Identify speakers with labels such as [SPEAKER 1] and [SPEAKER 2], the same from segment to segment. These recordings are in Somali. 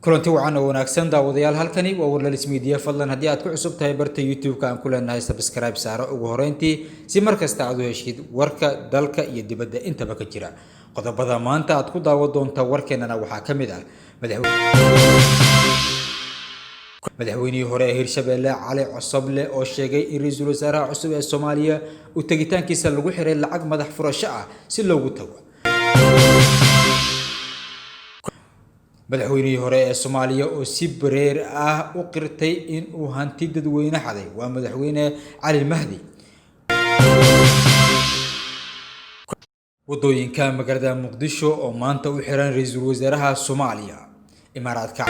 [SPEAKER 1] Kulanti wacan oo wanaagsan, daawadayaal. Halkani waa Warlalis Media. Fadlan haddii aad ku cusub tahay barta YouTube-ka aan ku leenahay, subscribe saaro ugu horeyntii, si mar kasta aad u heshid warka dalka iyo dibadda intaba ka jira. Qodobada maanta aad ku daawan doonta warkeenana waxaa ka mid ah madaxweynihii hore ee Hirshabeelle Cali Cosoble oo sheegay in ra-iisul wasaaraha cusub ee Soomaaliya uu tegitaankiisa lagu xiray lacag madax furasho ah si loogu tago. Madaxweynihii hore ee Soomaaliya oo si bareer ah u qirtay in uu hanti dadweyne xaday, waa madaxweyne Cali Mahdi. Wadooyinka magaalada Muqdisho oo maanta u xiran ra-iisul wasaaraha Soomaaliya. Imaaraadka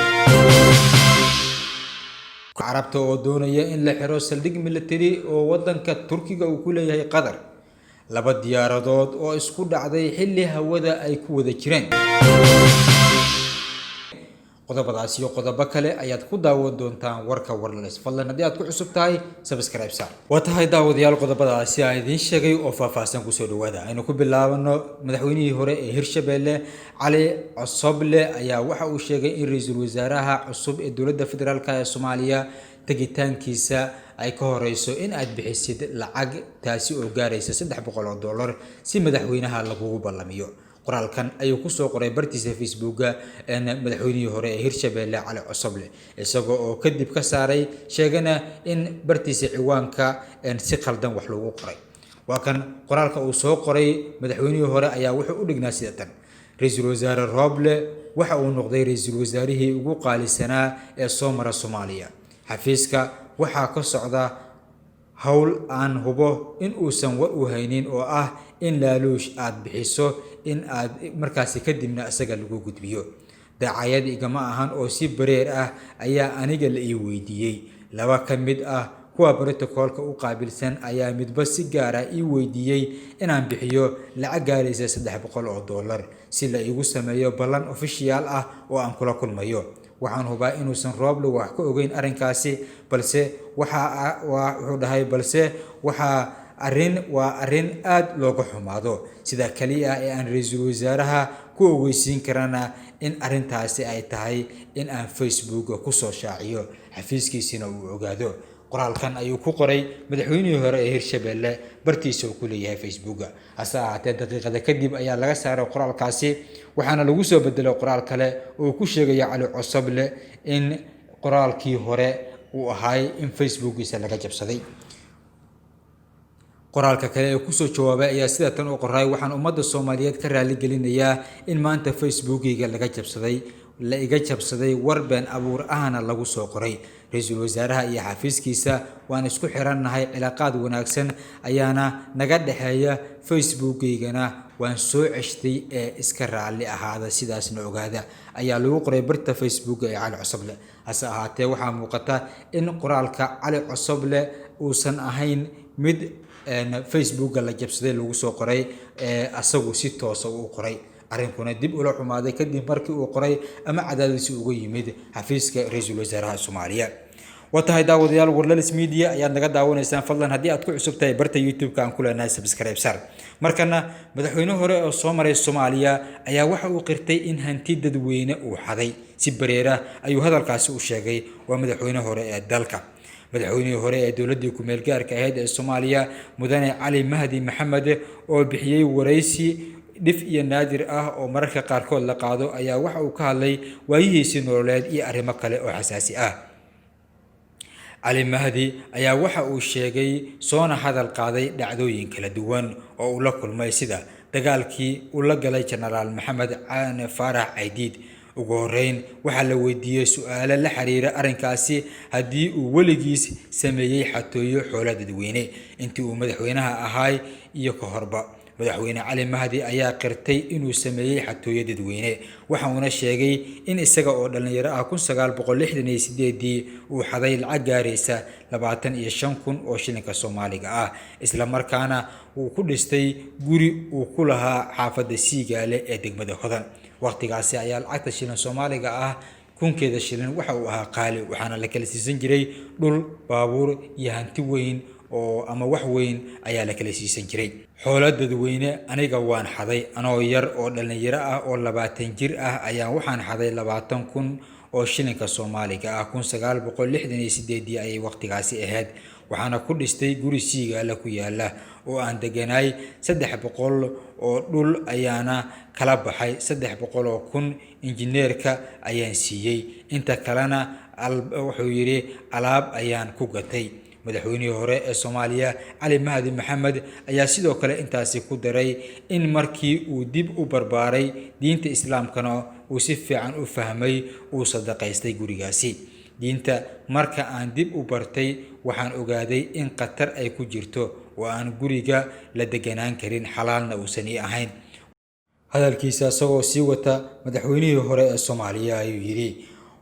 [SPEAKER 1] Carabta oo doonaya in la xiro saldhig military oo wadanka Turkiga uu ku leeyahay Qatar. Laba diyaaradood oo isku dhacday xilli hawada ay ku wada jireen. Qodobadaas iyo qodobo kale ayaad ku daawan doontaan warka Warlales. Fadlan haddii aad ku cusub tahay, subscribe saar. Waa tahay daawadayaal, qodobadaasi aan idiin sheegay oo faahfaahsan kusoo dhawaada. Aynu ku bilaabano. Madaxweynihii hore ee Hirshabeelle Cali Cosoble ayaa waxa uu sheegay in ra-iisul wasaaraha cusub ee dowladda federaalk ee Soomaaliya tegitaankiisa ay ka horeyso in aad bixisid lacag, taasi oo gaaraysa $300, si madaxweynaha lagugu ballamiyo. Qoraalkan ayuu kusoo qoray bartiisa Facebooka madaxweynihii hore ee Hirshabeelle Cali Cosoble, isagoo oo kadib ka saaray, sheegana in bartiisa ciwaanka si khaldan wax loogu qoray. Waa kan qoraalka uu soo qoray madaxweynihii hore ayaa wuxuu u dhignaa sida tan: ra-iisul wasaare Rooble waxa uu noqday ra-iisul wasaarihii ugu qaalisanaa ee soo mara Soomaaliya. Xafiiska waxaa ka socda howl aan hubo in uusan war u haynin, oo ah in laaluush aad bixiso, in aad markaasi kadibna isaga lagu gudbiyo. Daacayad igama ahan oo si bareer ah ayaa aniga la ii weydiiyey. Laba ka mid ah kuwa brotocoolka u qaabilsan ayaa midba si gaar ah ii weydiiyey inaan bixiyo lacag gaaraysa $300 si la iigu sameeyo ballan ofishiyaal ah oo aan kula kulmayo. Waxaan hubaa inuusan Rooble wax ka ogeyn arrinkaasi, balse waxa wuxuu dhahay, balse waxaa arrin waa arrin aada looga xumaado. Sida kaliya ee aan ra-iisul wasaaraha ku ogeysiin karana in arrintaasi ay tahay in aan Facebooka kusoo shaaciyo, xafiiskiisina uu ogaado. Qoraalkan ayuu ku qoray madaxweynihii hore ee Hirshabeelle bartiisa uu ku leeyahay Facebooka. Hase ahaatee, daqiiqada kadib ayaa laga saaray qoraalkaasi, waxaana lagu soo bedelay qoraal kale oo ku sheegaya Cali Cosoble in qoraalkii hore uu ahaay in Facebookiisa laga jabsaday. Qoraalka kale ee kusoo jawaabay ayaa sida tan u qoray: waxaan ummadda Soomaaliyeed ka raaligelinayaa in maanta Facebookiga laga jabsaday, la iga jabsaday, war been abuur ahna lagu soo qoray. Ra-iisul wasaaraha iyo xafiiskiisa waan isku xirannahay, cilaaqaad wanaagsan ayaana naga dhexeeya. Facebookaygana waan soo ceshtay ee iska raalli ahaada, sidaasna ogaada, ayaa lagu qoray barta Facebooka ee Cali Cosoble. Hase ahaatee, waxaa muuqata in qoraalka Cali Cosoble uusan ahayn mid Facebooka la jabsaday lagu soo qoray, ee asagu si toosa uu qoray. Arrinkuna dib ula xumaaday kadib markii uu qoray ama cadaadisi uga yimid xafiiska ra-iisul wasaaraha Soomaaliya. Waa tahay daawadayaal, Warlalis Media ayaad naga daawanaysaan. Fadlan haddii aad ku cusub tahay barta YouTube-ka aan ku leenahay, subscribe sar. Markana, madaxweyne hore oo soo maray Soomaaliya ayaa waxa uu qirtay in hanti dadweyne uu xaday. Si bareera ayuu hadalkaasi u sheegay. Waa madaxweyne hore ee dalka. Madaxweynihii hore ee dowladdii ku-meel gaarka ahayd ee Soomaaliya, mudane Cali Mahdi Maxamed, oo bixiyey waraysi dhif iyo naadir ah oo mararka qaarkood la qaado, ayaa waxa uu ka hadlay waayihiisii nololeed iyo arrimo kale oo xasaasi ah. Cali Mahdi ayaa waxa uu sheegay soona hadal qaaday dhacdooyin kala duwan oo uu la kulmay, sida dagaalkii uu la galay Jenaraal Maxamed Caane Faarax Caydiid. Ugu horeyn waxaa la weydiiyey su-aalo la xiriira arrinkaasi, haddii uu weligiis sameeyey xatooyo xoolo dadweyne intii uu madaxweynaha ahaay iyo ka horba. Madaxweyne Cali Mahdi ayaa qirtay inuu sameeyey xatooyo dadweyne, waxa uuna sheegay in isaga oo dhallinyaro ah 1968-dii uu xaday lacag gaaraysa 25,000 oo shilinka Soomaaliga ah, isla markaana uu ku dhistay guri uu ku lahaa xaafadda Siigaale ee degmada Hodan. Waqtigaasi ayaa lacagta shilin Soomaaliga ah kunkeeda shilin waxa uu ahaa qaali, waxaana la kala siisan jiray dhul, baabuur iyo hanti weyn oo ama wax weyn ayaa la kala siisan jiray. Xoolo dadweyne aniga waan xaday. Anoo yar oo dhallinyaro ah oo 20 jir ah ayaan waxaan xaday 20,000 oo shilinka Soomaaliga ah. 1968 ayay waqtigaasi ahayd, waxaana ku dhistay guri Siigaale ku yaala oo aan deganaay. 300 oo dhul ayaana kala baxay, 300,000 injineerka ayaan siiyey, inta kalena wuxuu yidhi alaab ayaan ku gatay. Madaxweynihii hore ee Soomaaliya Cali Mahdi Maxamed ayaa sidoo kale intaasi ku daray in markii uu dib u barbaaray diinta Islaamkana uu si fiican u fahmay uu sadaqaystay gurigaasi. Diinta marka aan dib u bartay waxaan ogaaday in khatar ay ku jirto oo aan guriga la deganaan karin, xalaalna uusan ii ahayn. Hadalkiisa isagoo sii wata madaxweynihii hore ee Soomaaliya ayuu yidhi,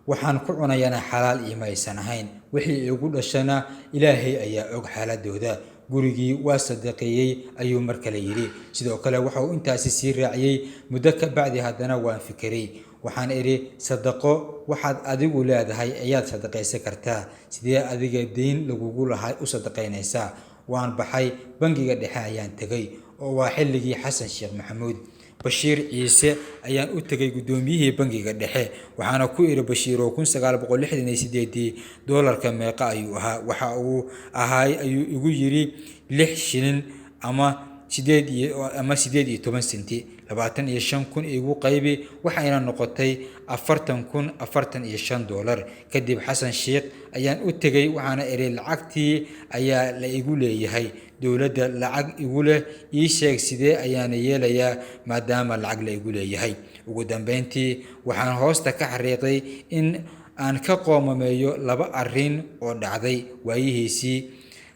[SPEAKER 1] waxaan ku cunayana xalaal iima aysan ahayn, wixii igu dhashana Ilaahay ayaa og xaaladooda. Gurigii waa sadaqeeyey, ayuu mar kale yidhi. Sidoo kale waxa uu intaasi sii raaciyey, muddo ka bacdi haddana waan fikiray, waxaan idhi sadaqo waxaad adigu leedahay ayaad sadaqaysan kartaa, sidee adiga deyn lagugu lahay u sadaqaynaysaa? Waan baxay, bangiga dhexe ayaan tegay oo waa xilligii Xasan Sheekh Maxamuud. Bashiir Ciise ayaan u tegay, guddoomiyihii bangiga dhexe, waxaana ku idhi Bashiir oo 1968 doolarka meeqa ayuu ahaa? Waxa uu ahaay ayuu igu yidhi 6 shilin ama 8 ama 18 senti. 25,000 igu qaybi, waxayna noqotay 40,045 doolar. Kadib Xasan Sheekh ayaan u tegay, waxaana idhi lacagtii ayaa la igu leeyahay, dowladda lacag igu leh, ii sheeg sidee ayaana yeelayaa maadaama lacag la igu leeyahay. Ugu dambeyntii waxaan hoosta ka xariiqday in aan ka qoomameeyo laba arrin oo dhacday waayihiisii,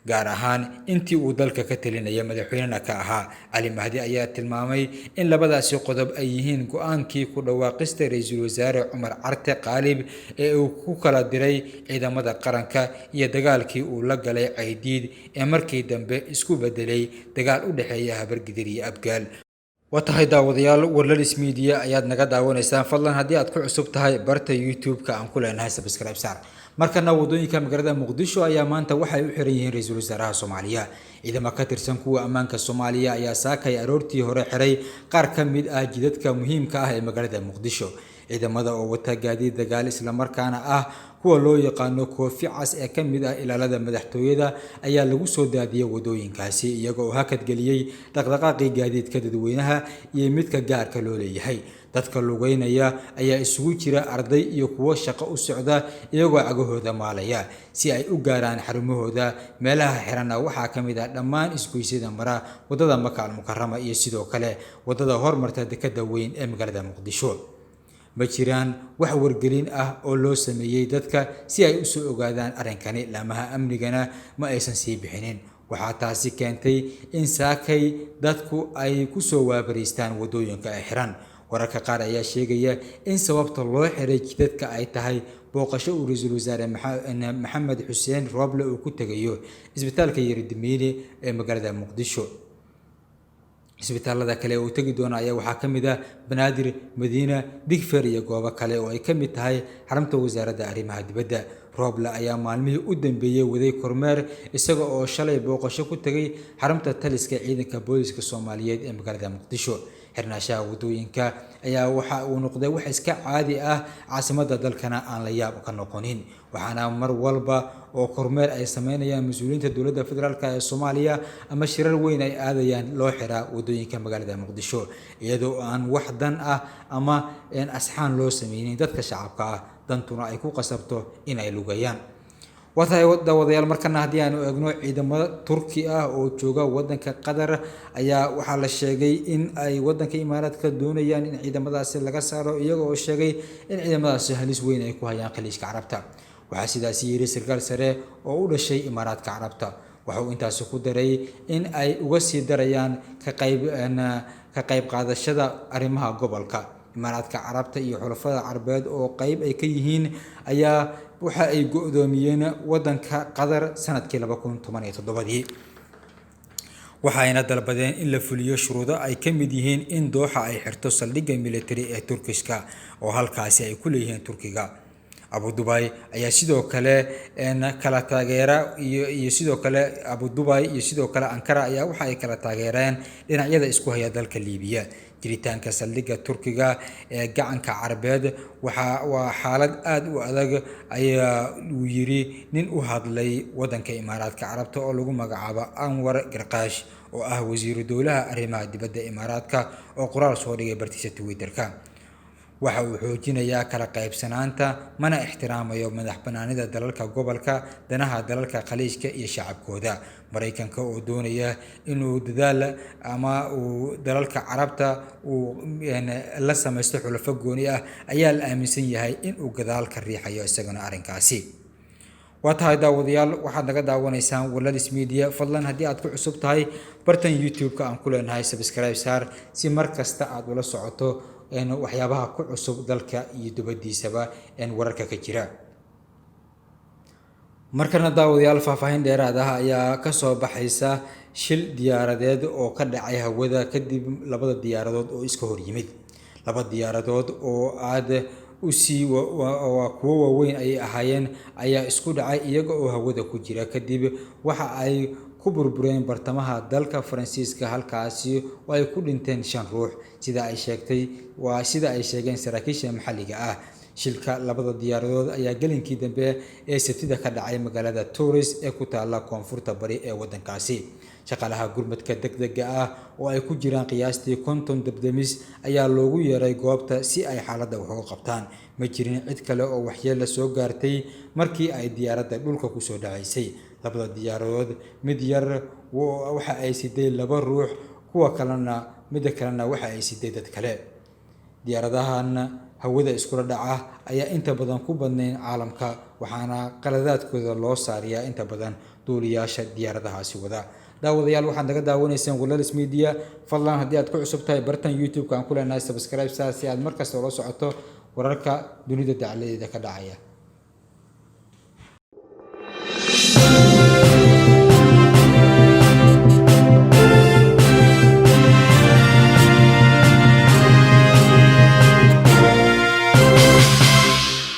[SPEAKER 1] gaar ahaan intii uu dalka ka talinaya madaxweynena ka ahaa. Cali Mahdi ayaa tilmaamay in labadaasi qodob ay yihiin go-aankii ku dhawaaqista ra-iisul wasaare Cumar Carte Qaalib ee uu ku kala diray ciidamada qaranka iyo dagaalkii uu la galay Caydiid ee markii dambe isku bedelay dagaal u dhexeeya Habargidir iyo Abgaal. Waa tahay daawadayaal, Warlalis Media ayaad naga daawanaysaan. Fadlan haddii aad ku cusub tahay barta YouTube-ka aan ku leenahay subscribe saar. Markana wadooyinka magaalada Muqdisho ayaa maanta waxay u xiran yihiin ra-iisul wasaaraha Soomaaliya. Ciidamo ka tirsan kuwa ammaanka Soomaaliya ayaa saakay aroortii hore xiray qaar ka mid ah jidadka muhiimka ah ee magaalada Muqdisho. Ciidamada oo wata gaadiid dagaal islamarkaana ah kuwa loo yaqaano koofi cas ee ka mid ah ilaalada madaxtooyada ayaa lagu soo daadiyey wadooyinkaasi, iyaga oo hakad geliyey dhaqdhaqaaqii gaadiidka dadweynaha iyo midka gaarka loo leeyahay. Dadka lugeynaya ayaa isugu jira arday iyo kuwo shaqo u socda, iyagoo cagahooda maalaya si ay u gaaraan xarumahooda. Meelaha xiranna waxaa ka mid ah dhammaan isgoysyada mara wadada Maka Almukarama iyo sidoo kale wadada hormarta dekada weyn ee magaalada Muqdisho. Ma jiraan wax wargelin ah oo loo sameeyey dadka si ay u soo ogaadaan arrinkani, laamaha amnigana ma aysan sii bixinin. Waxaa taasi keentay in saakay dadku ay ku soo waabariistaan wadooyinka ay xiran. Wararka qaar ayaa sheegaya in sababta loo xiray jidadka ay tahay booqasho uu ra-iisul wasaare Maxamed Xuseen Rooble uu ku tegayo isbitaalka Yeridimiini ee magaalada Muqdisho. Isbitaalada kale uu tegi doono ayaa waxaa ka mid ah Banaadir, Madiina, Digfer iyo goobo kale oo ay ka mid tahay xarunta wasaaradda arrimaha dibadda. Rooble ayaa maalmihii u dambeeyey waday kormeer, isaga oo shalay booqasho ku tegay xarunta taliska ciidanka booliska Soomaaliyeed ee magaalada Muqdisho. Xirnaanshaha wadooyinka ayaa waxa uu noqday wax iska caadi ah caasimadda dalkana aan la yaab ka noqonin, waxaana mar walba oo kormeer ay sameynayaan mas-uuliyiinta dowladda federaalk ee Soomaaliya ama shirar weyn ay aadayaan loo xiraa wadooyinka magaalada Muqdisho, iyadoo aan wax dan ah ama asxaan loo sameynin dadka shacabka ah, dantuna ay ku qasabto in ay lugayaan. Waa tahay daawadayaal, markana haddii aanu eegno ciidamada Turki ah oo jooga wadanka Qatar ayaa waxaa la sheegay in ay wadanka Imaaraadka doonayaan in ciidamadaasi laga saaro, iyaga oo sheegay in ciidamadaasi halis weyn ay ku hayaan Khaliijka Carabta. Waxaa sidaasi yidhi sarkaal sare oo u dhashay Imaaraadka Carabta. Waxa uu intaasi ku daray in ay uga sii darayaan ka qayb qaadashada arrimaha gobolka. Imaaraadka Carabta iyo xulafada Carbeed oo qayb ay ka yihiin ayaa waxa ay go'doomiyeen wadanka Qatar sanadkii 2017. Waxayna dalbadeen in la fuliyo shuruudo ay ka mid yihiin in Dooxa ay xirto saldhigga military ee Turkishka oo halkaasi ay ku leeyihiin Turkiga. Abu Dubai ayaa sidoo kale kala taageera iyo sidoo kale Abu Dubai iyo sidoo kale Ankara ayaa waxa ay kala taageereen dhinacyada isku haya dalka Liibiya. Jiritaanka saldhigga Turkiga ee gacanka Carbeed waa xaalad aad u adag, ayaa uu yiri nin u hadlay waddanka Imaaraadka Carabta oo lagu magacaabo Anwar Garqaash, oo ah wasiiru dowlaha arrimaha dibadda Imaaraadka, oo qoraal soo dhigay bartiisa Twitter-ka. Waxa uu xoojinayaa kala qaybsanaanta, mana ixtiraamayo madax bannaanida dalalka gobolka, danaha dalalka Khaliijka iyo shacabkooda. Mareykanka oo doonaya inuu dadaal ama uu dalalka Carabta uu la sameysto xulafo gooni ah ayaa la aaminsan yahay in uu gadaal ka riixayo isagana arrinkaasi. Waa tahay daawadayaal, waxaad naga daawanaysaan Warlalis Media. Fadlan haddii aad ku cusub tahay bartan YouTube-ka aan ku leenahay, subscribe saar si mar kasta aad ula socoto waxyaabaha ku cusub dalka iyo dibaddiisaba wararka ka jira. Markana daawadayaal, faahfaahin dheeraad ah ayaa ka soo baxaysa shil diyaaradeed oo ka dhacay hawada kadib labada diyaaradood oo iska hor yimid. Laba diyaaradood oo aad u sii waa kuwo waaweyn ayay ahaayeen ayaa isku dhacay iyaga oo hawada ku jira, kadib waxa ay ku burbureen bartamaha dalka Faransiiska, halkaasi oo ay ku dhinteen 5 ruux, sida ay sheegtay waa sida ay sheegeen saraakiisha maxalliga ah. Shilka labada diyaaradood ayaa gelinkii dambe ee Sabtida ka dhacay magaalada Tours ee ku taalla koonfurta bari ee waddankaasi. Shaqaalaha gurmadka degdega ah oo ay ku jiraan qiyaastii 50 dabdemis ayaa loogu yeeray goobta si ay xaaladda wax uga qabtaan. Ma jirin cid kale oo waxyeello soo gaartay markii ay diyaaradda dhulka ku soo dhacaysay. Labada diyaaradood mid yar waxa ay siday 2 ruux, kuwa kalena midda kalena waxa ay siday dad kale. Diyaaradahan hawada iskula dhaca ayaa inta badan ku badnayn caalamka, waxaana qaladaadkooda loo saariyaa inta badan duuliyaasha diyaaradahaasi wada. Daawadayaal, waxaad naga daawanaysaan Warlalis Media. Fadlan haddii aad ku cusub tahay bartan YouTube-ka aan ku leenahay, subscribe saar si aad mar kasta ula socoto wararka dunida dacaladeeda ka dhacaya.